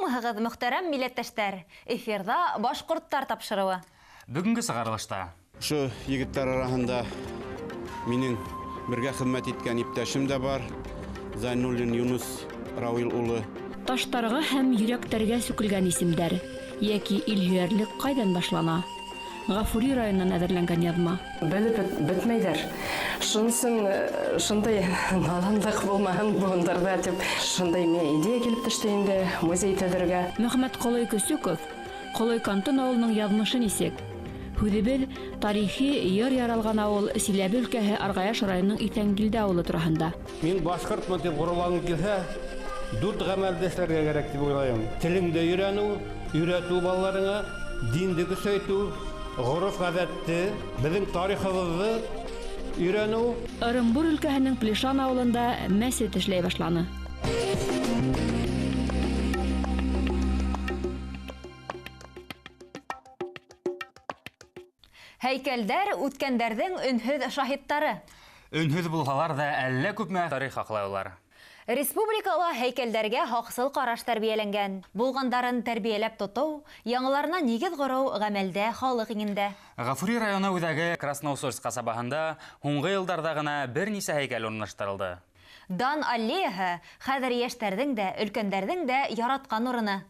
Һаумыһығыҙ, мөхтәрәм милләттәштәр! Эфирҙа башҡорттар тапшырыуы. Бөгөнгө сығарылышта Ошо егеттәр араһында минең бергә хеҙмәт иткән иптәшем дә бар. Зайнуллин Юнус Рауил улы. Таштарға һәм йөрәктәргә сүкелгән исемдәр йәки илһөйәрлек ҡайҙан башлана? Ғафури районынан әҙерләнгән яҙма. Белеп бөтмәйҙәр. Шунысын шундай наҙанлыҡ булмаһын быуындарҙа тип, шундай миңә идея килеп төштө инде музей төҙөргә. Мөхәммәтҡолой Көсөков Ҡолой Кантон ауылының яҙмышы нисек? Һүҙебеҙ тарихи йыр яралған ауыл Силәбе өлкәһе Арғаяш районының Иҫәнгилде ауылы тураһында. Мин башҡортмон тип ғорурланғың килһә, дүрт ғәмәлде эшләргә кәрәк тип уйлайым. Телеңде өйрәнеү, өйрәтеү балаларыңа, динде көсәйтеү, ғөрөф-ғәҙәтте, беҙҙең тарихыбыҙҙы өйрәнеү. Ырымбур өлкәһенең Плешан ауылында мәсет эшләй башланы. Һәйкәлдәр үткәндәрҙең өнһөҙ шаһиттары. Өнһөҙ булһалар ҙа әллә күпме тарих һаҡлай улар. Республикала һәйкәлдәргә һаҡсыл ҡараш тәрбиәләнгән. Булғандарын тәрбиәләп тотоу, яңыларына нигеҙ ҡороу ғәмәлдә халыҡ иңендә. Ғафури районы үҙәге Красноусольск ҡасабаһында һуңғы йылдарҙа ғына бер нисә һәйкәл урынлаштырылды. Дан аллеяһы хәҙер йәштәрҙең дә, өлкәндәрҙең дә яратҡан урыны.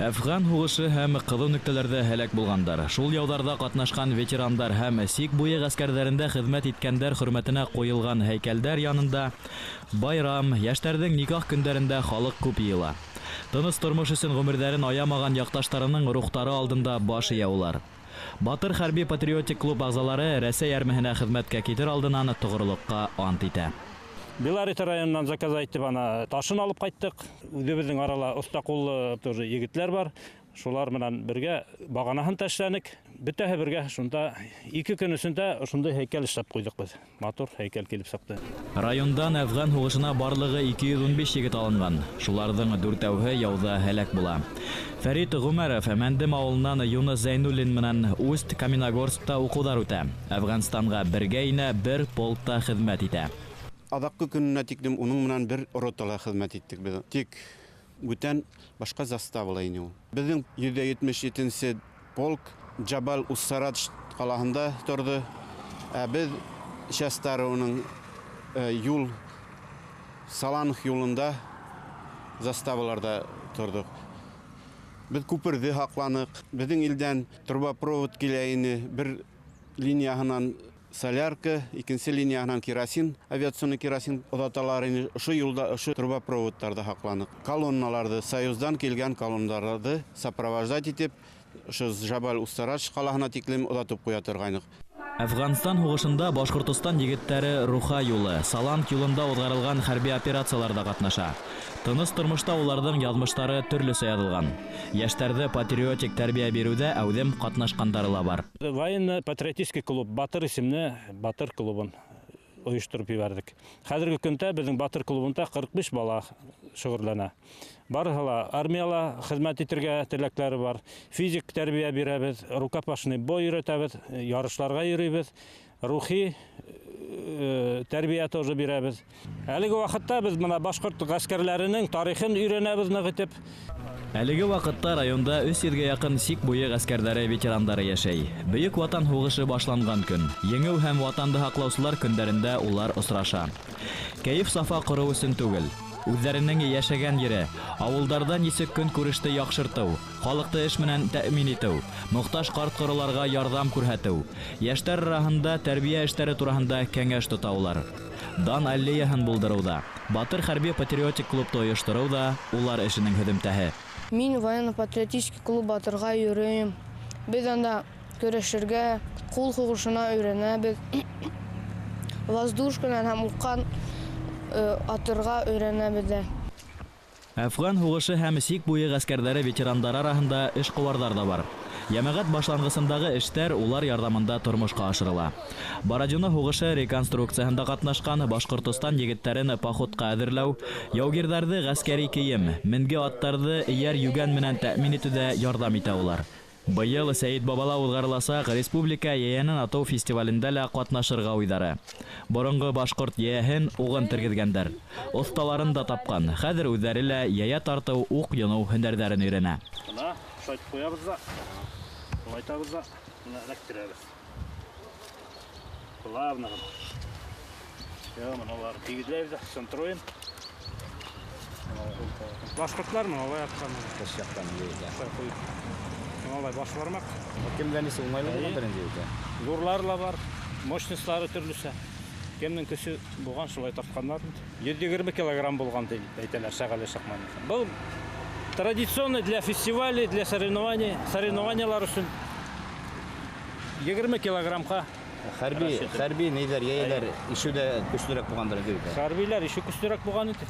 Әфған һуғышы һәм ҡыҙыу нөктәләрҙә һәләк булғандар, шул яуҙарҙа ҡатнашҡан ветерандар һәм сик буйы ғәскәрҙәрендә хеҙмәт иткәндәр хөрмәтенә ҡуйылған һәйкәлдәр янында байрам, йәштәрҙең никах көндәрендә халыҡ күп йыйыла. Тыныс тормош өсөн ғүмерҙәрен аямаған яҡташтарының рухтары алдында баш эйә улар. Батыр хәрби патриотик клуб ағзалары Рәсәй әрмеһенә хеҙмәткә китер алдынан тоғролоҡҡа ант итә. Белорет районынан заказ итеп ана ташын алып ҡайттыҡ. Үҙебеҙҙең арала оҫта ҡуллы тоже егетләр бар. Шулар менән бергә бағанаһын ташланыҡ. Бөтәһе бергә шунда 2 көн эсендә ошондай һәйкәл эшләп ҡуйҙыҡ беҙ. Матур һәйкәл килеп сыҡты. Райондан Әфған һуғышына барлығы 215 егет алынған. Шуларҙың дүртәүһе яуҙа һәләк була. Фәрит Ғүмәров Мәндем ауылынан Юныс Зәйнуллин менән Усть Каменогорскта уҡыуҙар үтә. Әфғанстанға бергә инә, бер полкта хеҙмәт итә. Аҙаҡҡы көнөнә тиклем уның менән бер ротала хеҙмәт иттек беҙ. Тик бүтән башҡа заставала ине ул. Беҙҙең 177-нсе полк Джабал Уссарадж ҡалаһында торҙо. Ә беҙ частары уның юл Саланх юлында заставаларҙа торҙоҡ. Беҙ күперҙе һаҡланыҡ. Беҙҙең илдән трубопровод килә ине, бер линияһынан солярка, икенсе линияһынан керосин, авиационный керосин оҙаталар ине. Ошо юлда, ошо трубопроводтарҙы һаҡланыҡ. Колонналарҙы, Союздан килгән колонналарҙы сопровождать итеп, ошо Джабал Уссарадж ҡалаһына тиклем оҙатып ҡуя торғайныҡ. Әфғанстан һуғышында Башҡортостан егеттәре Руха юлы, Саланг юлында уҙғарылған хәрби операцияларҙа ҡатнаша. Тыныс тормошта уларҙың яҙмыштары төрлөсә яҙылған. Йәштәрҙе патриотик тәрбиә биреүҙә әүҙем ҡатнашҡандары ла бар. Военно-патриотический клуб Батыр исемле Батыр клубын ойоштороп ебәрҙек. Хәҙерге көндә беҙҙең Батыр клубында 45 бала шөғөлләнә. Барыһы ла армияла хеҙмәт итергә теләктәре бар. Физик тәрбиә бирәбеҙ, рукопашный бой өйрәтәбеҙ, ярышларға йөрөйбөҙ, рухи тәрбиә тоже бирәбеҙ. Әлеге ваҡытта беҙ бына башҡорт ғәскәрләренең тарихын өйрәнәбеҙ ныҡ итеп. Әлеге ваҡытта районда 300-гә яҡын сик буйы ғәскәрҙәре ветерандары йәшәй. Бөйөк Ватан һуғышы башланған көн, еңеү һәм ватанды һаҡлаусылар көндәрендә улар осраша. Кәйеф-сафа ҡороу өсөн түгел, үҙҙәренең йәшәгән ере, ауылдарҙа нисек көнкүреште яҡшыртыу, халыҡты эш менән тәьмин итеү, мохтаж ҡарт-ҡороларға ярҙам күрһәтеү, йәштәр араһында тәрбиә эштәре тураһында кәңәш тота улар. Дан аллеяһын булдырыуҙа, Батыр хәрби патриотик клубты ойоштороу ҙа улар эшенең һөҙөмтәһе. Мин военно-патриотический клуб Батырға йөрөйөм. Беҙ анда көрәшергә, ҡул һуғышына өйрәнәбеҙ. Воздушканан һәм уҡҡан атырға өйрәнәбеҙ ҙә. Әфған һуғышы һәм сик буйы ғәскәрҙәре ветерандары араһында эшҡыуарҙар ҙа бар. Йәмәғәт башланғысындағы эштәр улар ярҙамында тормошҡа ашырыла. Бородино һуғышы реконструкцияһында ҡатнашҡан Башҡортостан егеттәрен походҡа әҙерләү, яугирҙәрҙе ғәскәри кейем, менге аттарҙы эйәр йүгән менән тәьмин итеүҙә ярҙам итә улар. Быйыл Сәйет бабала уҙғарыласаҡ республика йәйәнен атыу фестивалендә лә ҡатнашырға уйҙары. Боронғо башҡорт йәйәһен уғын тергеҙгәндәр. Оҫталарын да тапҡан. Хәҙер үҙҙәре лә йәйә тартыу, уҡ йоноу һөнәрҙәрен өйрәнә. Бына шайтып ҡуябыҙ ҙа, улайтабыҙ ҙа, бына эләктерәбеҙ. Плавно ғына. Бына улар тигеҙләйбеҙ ҙә, центруем. Башҡортлар менән улай атҡан. Тыш яҡтан йәйә. Алай баш бармаҡ. Кемгә нисек уңайлы булғандыр инде икән. Ҙурлары ла бар, мощностьлары төрлөсә. Кемдең көсө булған, шулай тартҡандар. 120 килограмм булған тип әйтәләр Шәғәле Шаҡманов. Был традиционный для фестивалей, для соревнований, соревнованиялар өсөн 20 килограммға. Хәрби нейҙәр, йәйәләр ишеү ҙә көслөрәк булғандыр инде бит. Хәрбиләр ишеү көслөрәк булған инде.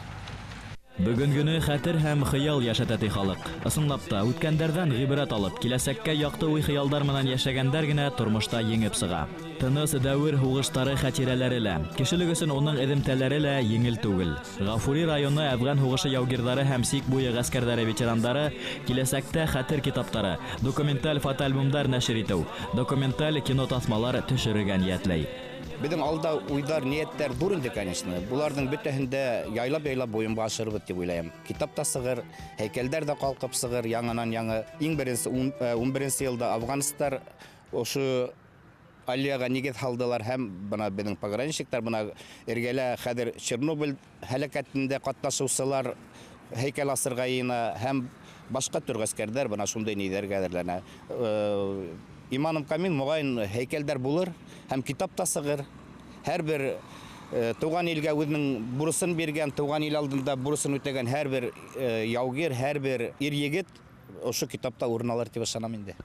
Бөгөнгөнө хәтер һәм хыял йәшәтә ти халыҡ. Ысынлап та, үткәндәрҙән ғибрәт алып, киләсәккә яҡты уй-хыялдар менән йәшәгәндәр генә тормошта еңеп сыға. Тыныс дәүер һуғыштары хәтирәләре лә, кешелек өсөн уның эҙемтәләре лә еңел түгел. Ғафури районы Әфғән һуғышы яугирҙары һәм сик буйы ғәскәрҙәре ветерандары киләсәктә хәтер китаптары, документаль фотоальбомдар нәшер итеү, документаль кинотаҫмалар төшөрөргә ниәтләй. Беҙҙең алда уйҙар, ниәттәр ҙур инде, конечно. Буларҙың бөтәһен дә яйлап-яйлап буйынға ашырыбыҙ тип уйлайым. Китап та сығыр, һәйкәлдәр ҙә ҡалҡып сығыр, яңынан яңы. Иң беренсе, 11 йылда афганистар ошо аллеяға нигеҙ һалдылар һәм бына беҙҙең пограничниктар, бына эргәлә хәҙер Чернобыль һәләкәтендә ҡатнашыусылар һәйкәл асырға йыйына һәм башҡа төр ғәскәрҙәр бына шундай ниҙәргә әҙерләнә. Иманым камил, моғайын һәйкәлдәр булыр һәм китап та сығыр. Һәр бер тыуған илгә үҙенең бурысын биргән, тыуған ил алдында бурысын үтәгән һәр бер яугир, һәр бер ир егет ошо китапта урын алыр тип ышанам инде.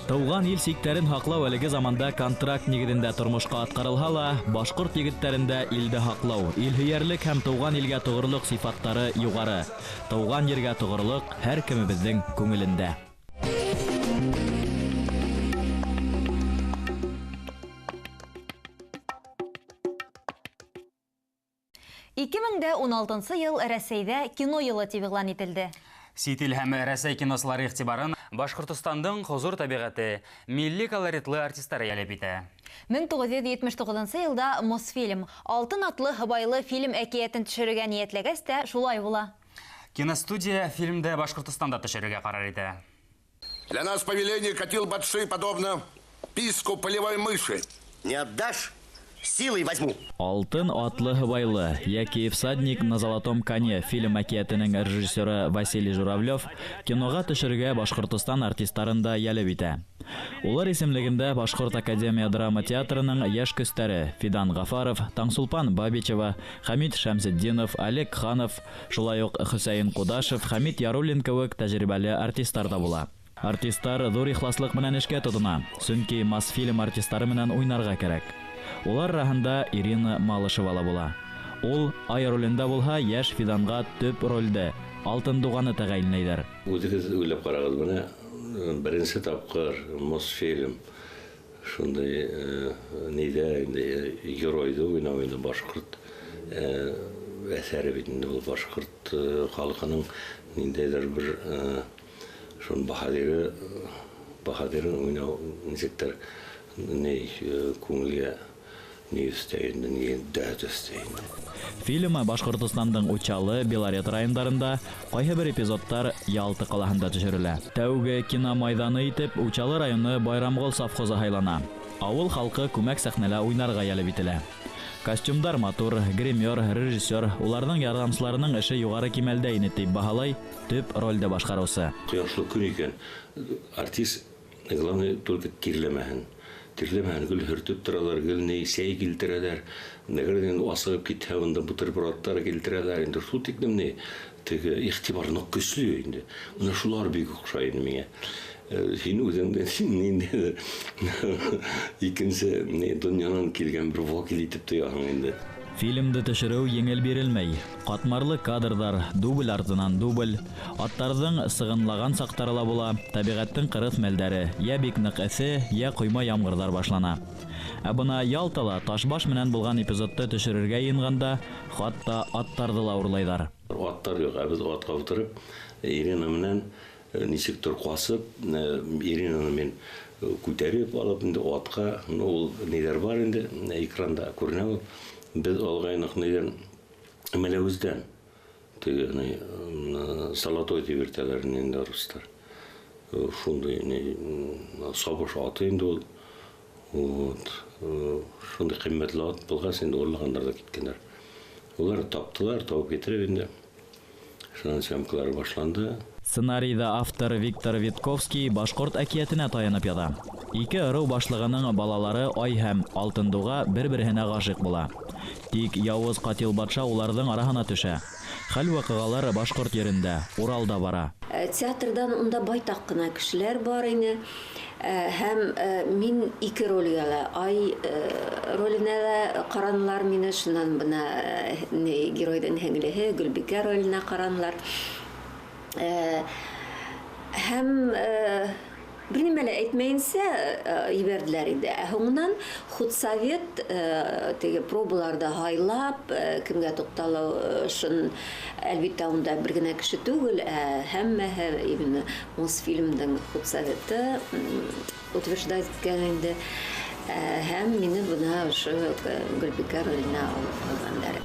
Тыуған ил сиктәрен һаҡлау әлеге заманда контракт нигеҙендә тормошҡа атҡарылһа ла, башҡорт егеттәрендә илде һаҡлау, илһөйәрлек һәм тыуған илгә тоғролоҡ сифаттары юғары. Тыуған ергә тоғролоҡ һәр кемебеҙҙең күңелендә. Ике мең дә ун алтынсы йыл Рәсәйҙә кино йылы тип иғлан ителде. Сит ил һәм Рәсәй киносылары иғтибарын Башҡортостандың хозур тәбиғәте, милли колоритлы артистары йәлеп итә. 1979 йылда Мосфильм Алтын атлы һыбайлы фильм әкиәтен төшөрөргә ниәтләгәс тә шулай була. Киностудия фильмде Башҡортостанда төшөрөргә ҡарар итә. Для нас повеление катил батши подобно писку полевой мыши. Не отдашь? Силой возьму. Алтын атлы һыбайлы яки Всадник на золотом коне фильм әкиәтенең режиссеры Василий Журавлев киноға төшөрөргә Башҡортостан артистарын да йәлеп итә. Улар исемлегендә Башҡорт академия драма театрының йәш көстәре Фидан Ғафаров, Таңсулпан Бабичева, Хәмит Шәмсетдинов, Олег Ханов, шулай уҡ Хөсәйен Ҡудашев, Хәмит Яруллин кеүек тәжрибәле артистар да була. Артистар ҙур ихласлыҡ менән эшкә тотона, сөнки Мосфильм артистары менән уйнарға кәрәк. Улар араһында Ирина Малышева ла була. Ул ай ролендә булһа, йәш Фиданға төп ролдә Алтын Дуғаны тәғәйенләйҙәр. Үҙегеҙ уйлап ҡарағыҙ, бына беренсе тапҡыр Мосфильм шундай ниҙә инде геройҙы уйнау инде башҡорт әҫәре бит инде ул башҡорт халҡының ниндәйҙер бер шун баһадирын уйнау нисектер ни күңелгә ни өҫтәй инде, ни дәрт өҫтәй инде. Фильмы Башҡортостандың Учалы, Белорет райондарында, ҡайһы бер эпизодтар Ялты ҡалаһында төшөрөлә. Тәүге кино майҙаны итеп Учалы районы Байрамғол совхозы һайлана. Ауыл халҡы күмәк сәхнәлә уйнарға йәлеп ителә. Костюмдар матур, гример, режиссер, уларҙың ярҙамсыларының эше юғары кимәлдә ине тип баһалай төп ролде башҡарыусы. Ҡояшлы көн икән, артист главное только тирләмәһен. Тирләмәһен, гел һөртөп торалар, гел ни сәй килтерәләр. Әгәр инде асығып китһә, унда бутербродтар килтерәләр. Инде шул тиклем ни теге иғтибар ныҡ көслө инде. Менә шулар бик оҡшай инде миңә. Һин үҙеңде ниндәйҙер икенсе ни донъянан килгән бер вәкил итеп тояһың инде. Фильмды төшөрөү еңел бирелмәй. Ҡатмарлы кадрҙар, дубль артынан дубль, аттарҙың сығынлаған саҡтары ла була, тәбиғәттең ҡырыҫ мәлдәре, йә бик ныҡ эҫе, йә ҡойма ямғырҙар башлана. Ә бына Ялтала ташбаш менән булған эпизодты төшөрөргә йыйынғанда, хатта аттарҙы ла урлайҙар. Аттар юҡ, ә беҙ атҡа ултырып, Ирина менән Нисектер ҡасып, Иринаны мин күтәреп алып инде атҡа, ул ниләр бар инде, экранда күренә ул. Беҙ алғайныҡ нидән, Мәләүездән. Теге Золотой тип йөртәләр инде рустар. Шундай сабыш аты инде ул. Вот. Шундай ҡиммәтле ат булғас инде урлағандар да киткәндәр. Улар таптылар, табып китереп инде. Шунан съемкалар башланды. Сценарийҙа автор Виктор Витковский башҡорт әкиәтенә таянып яҙа. Ике ырыу башлығының балалары Ай һәм Алтындуға бер-береһенә ғашиҡ була. Тик яуыз ҡатил батша уларҙың араһына төшә. Хәл ваҡиғалар башҡорт ерендә, Уралда бара. Театрҙан унда байтаҡ ҡына кешеләр бар ине. Һәм мин ике ролгә лә, Ай роленә лә ҡаранылар мине, шунан бына геройҙың һеңлеһе Гөлбикә роленә ҡаранылар. Һәм бер нимә лә әйтмәйенсә ебәрҙеләр инде. Ә һуңынан худсовет теге пробаларҙы һайлап, кемгә туҡталыу шун, әлбиттә, унда бер генә кеше түгел, ә һәммәһе именно Мосфильмдың худсоветы утверждать иткән инде. Һәм мине бына ошо Гөлбикә роленә алып ҡалғандар.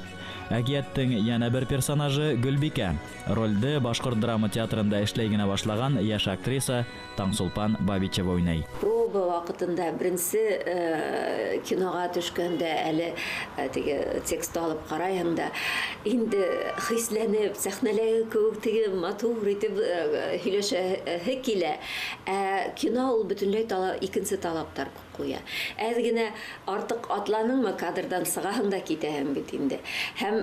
Әкиәттең йәнә бер персонажы Гөлбикә. Ролде башҡорт драма театрында эшләй генә башлаған йәш актриса Таңсулпан Бабичева уйнай. Проба ваҡытында беренсе киноға төшкәндә әле теге текст алып ҡарайһың да, инде хисләнеп, сәхнәләге кеүек теге матур итеп һөйләшәһе килә. Ә кино ул бөтөнләй икенсе талаптар ҡуя. Әҙ генә артыҡ атланыңмы, кадрҙан сығаһың да китәһең бит инде. Һәм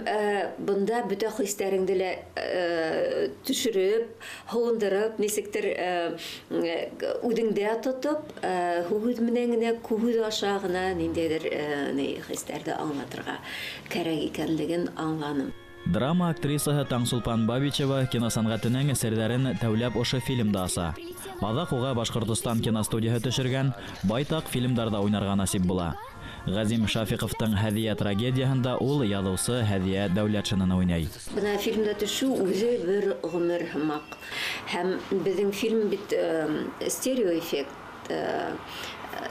бында бөтә хистәреңде лә төшөрөп, һыуындырып, нисектер үҙеңдә тотоп, һүҙ менән генә, күҙ аша ғына ниндәйҙер хистәрҙе аңлатырға кәрәк икәнлеген аңланым. Драма актрисаһы Таңсулпан Бабичева киносәнғәтенең серҙәрен тәүләп ошо фильмда аса. Аҙаҡ уға Башҡортостан киностудияһы төшөргән байтаҡ фильмдарҙа уйнарға насип була. Ғәзим Шафиҡовтың «Һәҙиә» трагедияһында ул яҙыусы Һәҙиә Дәүләтшинаны уйнай. Бына фильмда төшөү үҙе бер ғүмер һымаҡ. Һәм беҙҙең фильм бит стереоэффект.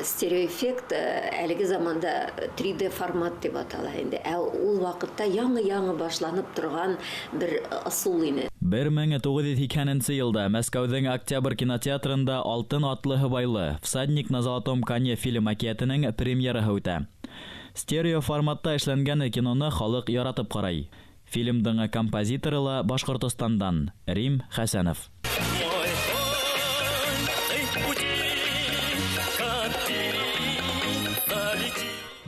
Стереоэффект әлеге заманда 3D формат тип атала инде. Ә ул ваҡытта яңы-яңы башланып торған бер ысул ине. 1980 йылда Мәскәүҙең Октябрь кинотеатрында «Алтын атлы һыбайлы» «Всадник на золотом коне» фильм әкиәтенең премьераһы үтә. Стерео форматта эшләнгән киноны халыҡ яратып ҡарай. Фильмдың композиторы ла Башҡортостандан Рим Хәсәнов.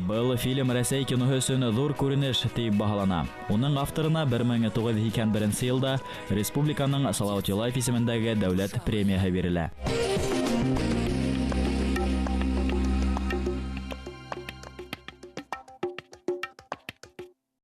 Был фильм Рәсәй киноһы өсөн ҙур күренеш тип баһалана. Уның авторына 1981 йылда республиканың Салауат Юлаев исемендәге дәүләт премияһы бирелә.